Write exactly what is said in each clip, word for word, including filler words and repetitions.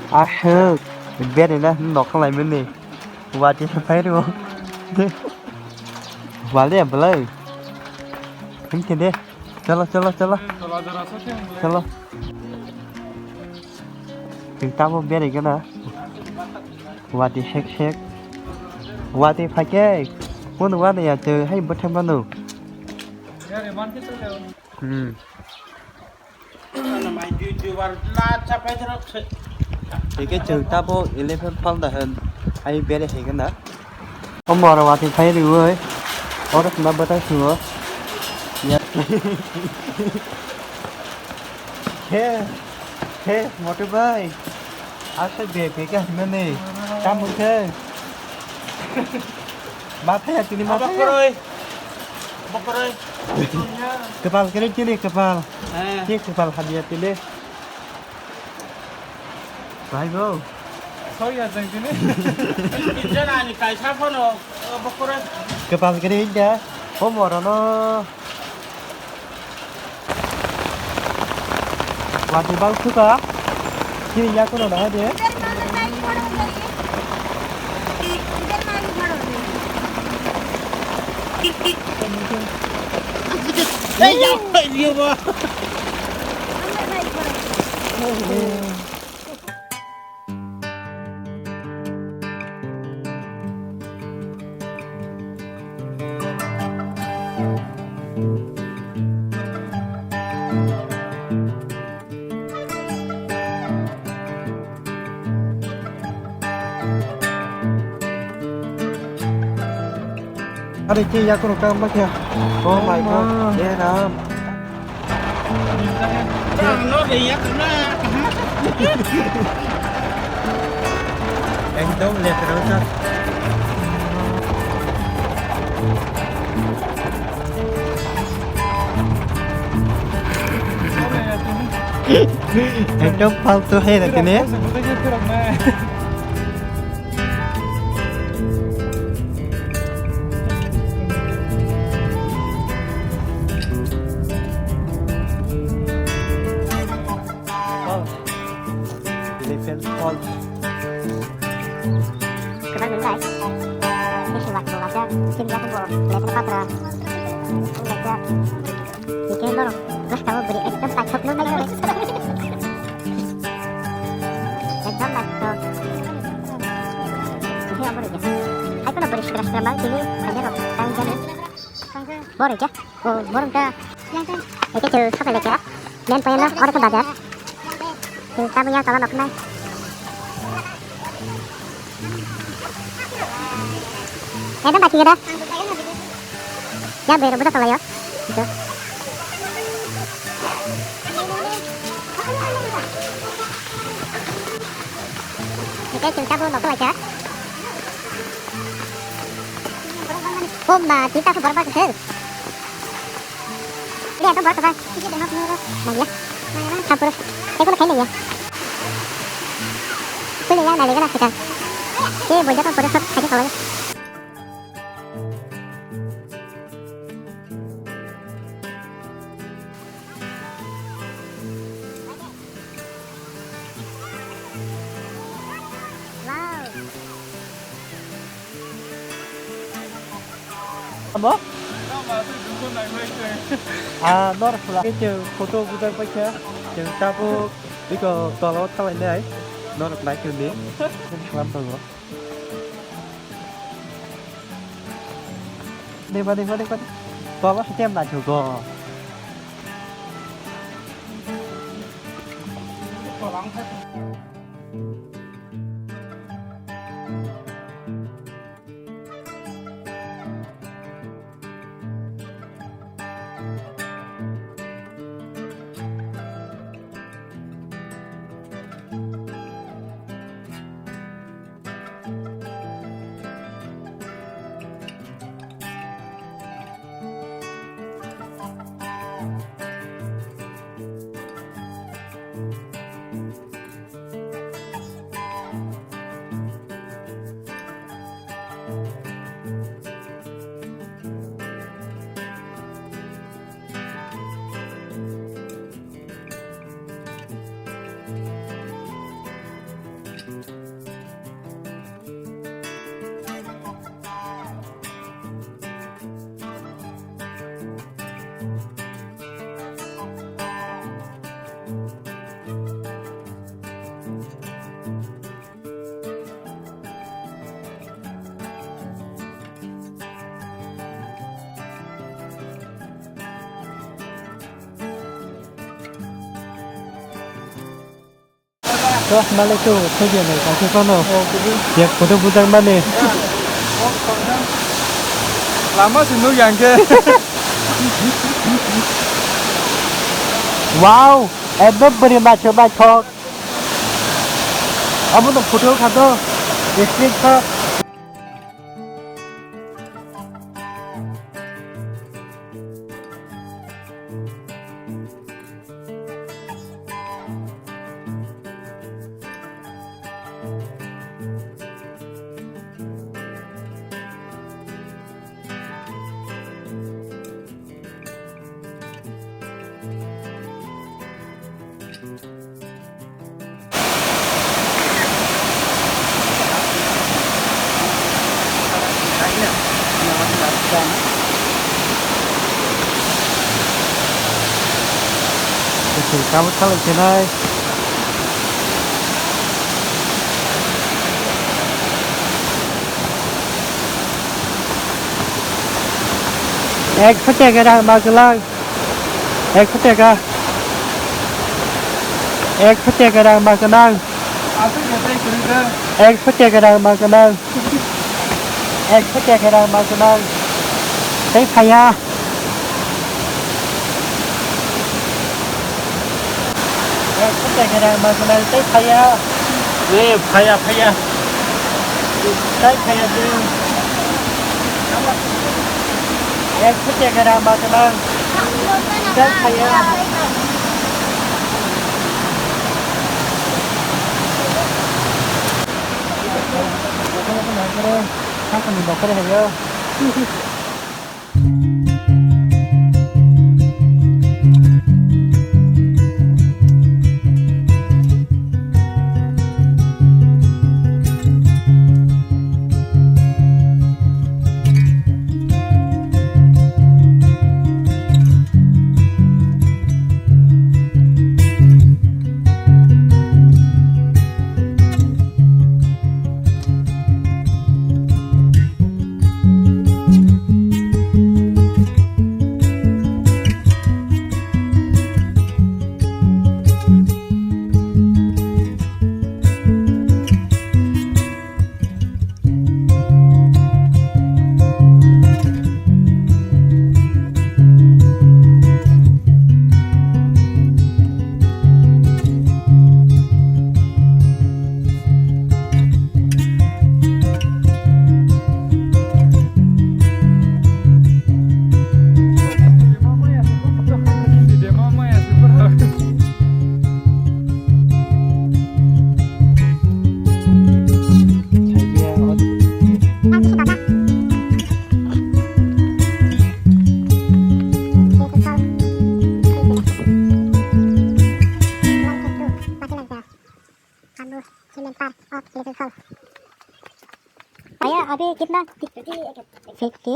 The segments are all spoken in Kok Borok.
Ahok, bere na nok khalai mani. Wati phai ro. Wale belai. Hingke de. Chalo, chalo, chalo. Chalo. Chwng tamo berai gana. Wati hek hek. Wati phai khe. Kono wani ya chwng hai bwthai mano. Hmm. Hingke chwng tamo elephant phalna hwn. Hai berai hai gana. O mora wati phai riwi. Oro khna bwthai sungo. Ya. He, he, motor bai. Asa be be ka himani. Kamu khe. Mathaya tini mathaya. Bokoroi. Bokoroi. Kepal kiri kiri kepal. Eh. Ki kepal hadia tini. Bai bo. Sorry ya jeng tini. Kijana ni kaisa phano. Bokoroi. Kepal kiri inda. O morono. Wadi bang suka. Kiri ya kono na de. Hey, ya, hey, ya, ba. Are ke ya kono kam ba kya? Oh my God. Ye Ram. Ekdom letra wngkha. Ekdom faltu hai rakhe ne. Elephant Falls. Kwbangma bai. Bisi wak bo wajak, sini yatung bo, letter patra. Wng laijak. Hingke norok bwskang o bwrwi ekdom naithok nung nai. Ekdom naithok. Hingke obo rwgya. Hai kheno bwrwi sikra sikra mang tini, hai kheno tang jani. Borok ya? Oh, borok da. Eke chwng sapai laikha. Main point no, oro khe bazar. Chwng tabuk yang tola noknai. Ekdom bachigada. Yang bero budak tola yo. Itu. Eke chwng tabuk noknai laikha. Oh ma, kita ke borok bak hel. Ini ada borok bak. Nanya. Hampir. Saya pun kayaknya ya. Pwila yang nali gana kita. Eh, bojak kan pura sok kaki kalau. Amo? Ah, norok pula. Chwng photo bujak paikha. Chwng tabuk biko tola o thalai nai. Norok nai chwng di. Chwng khlam tongo. Dekho, dekho, dekho, dekho. Tola se kem naithogo. Malai tu, tu dia ni, kaki kono. Ya, kudu bujang mani. Lama sih nuk yang ke. Wow, ekdom beri macho macho. Amo no photo kha to, screenshot. Kabut salai khenai. Ek phatia ke rang ma kwlang. Ek phatia ka. Ek phatia ke rang ma kwlang. Ek phatia ke rang ma kwlang. Ek phatia ke rang ma kwlang. Tei phaiya. Ek phatia ke rang ma kwlang tei phaiya. Ni phaiya, phaiya. Tei phaiya chwng. Ek phatia ke rang ma kwlang. Tei phaiya. Sakani bokhorok hai o. भैया, अभी कितना? फिफ्टी।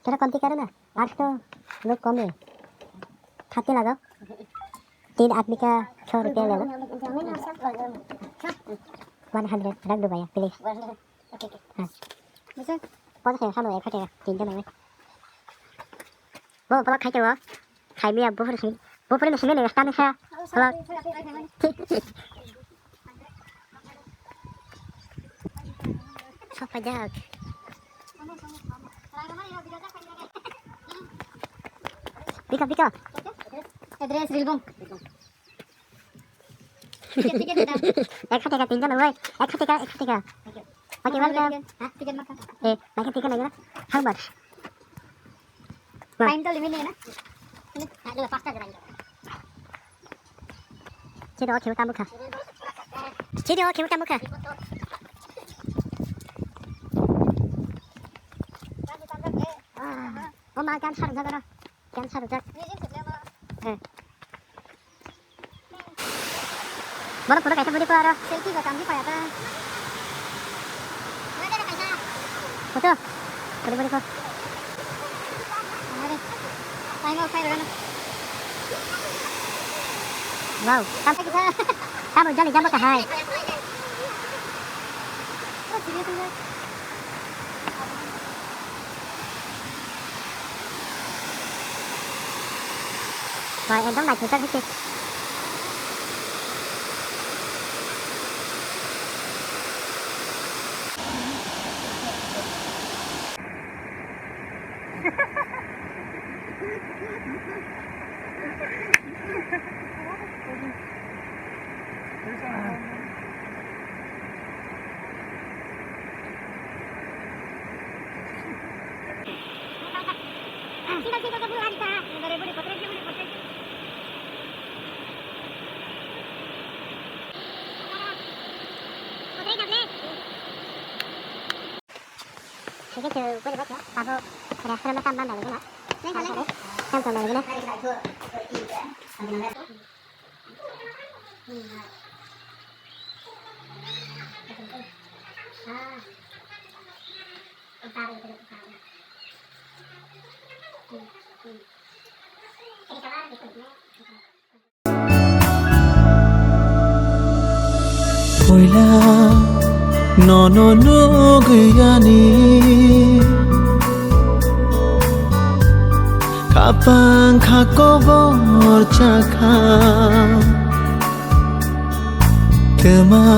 थोड़ा कमती करो ना, आज तो लोग कम है। थर्टी लगाओ। तीन आदमी का छः रुपया ले लो। वन हंड्रेड रख दो भैया, प्लीज। हाँ। पचास है, हम एक हटेगा, तीन जन में। Bo, bo, khai teo. Khai mia, bo, phone sini. Bo, phone sini, ne, stand sa. Hello. Sok pajak. Pika, pika. Address, Rilbong. Ticket, ticket, ticket. Ekso teka, tinjon, oi. Ekso teka, ekso teka. Okay, welcome. Ha, ticket makha. Eh, makha ticket lagi na. How much? Time to limit na. Ini, ha, dua, pasta jalan. Sini, okay, kamu kah? Sini, okay, kamu kah? Oh, makan sar jaga na. Cancer jak. Eh. Bono photo kaisa budi ko aro. Selfie ba kamji paya ta. Photo. Budi budi ko. Are. Time out khai rana. Wow. Tam. Tam jali jamo kahai. Oh, serious ni. Wah, ekdom naithokjak hai se. Sige, tu, pwede ba, siya? Abo, restaurant ba tamba mali guna. Tamba mali guna. Puila nono nugwi ani khapang kha kobor chakha twma.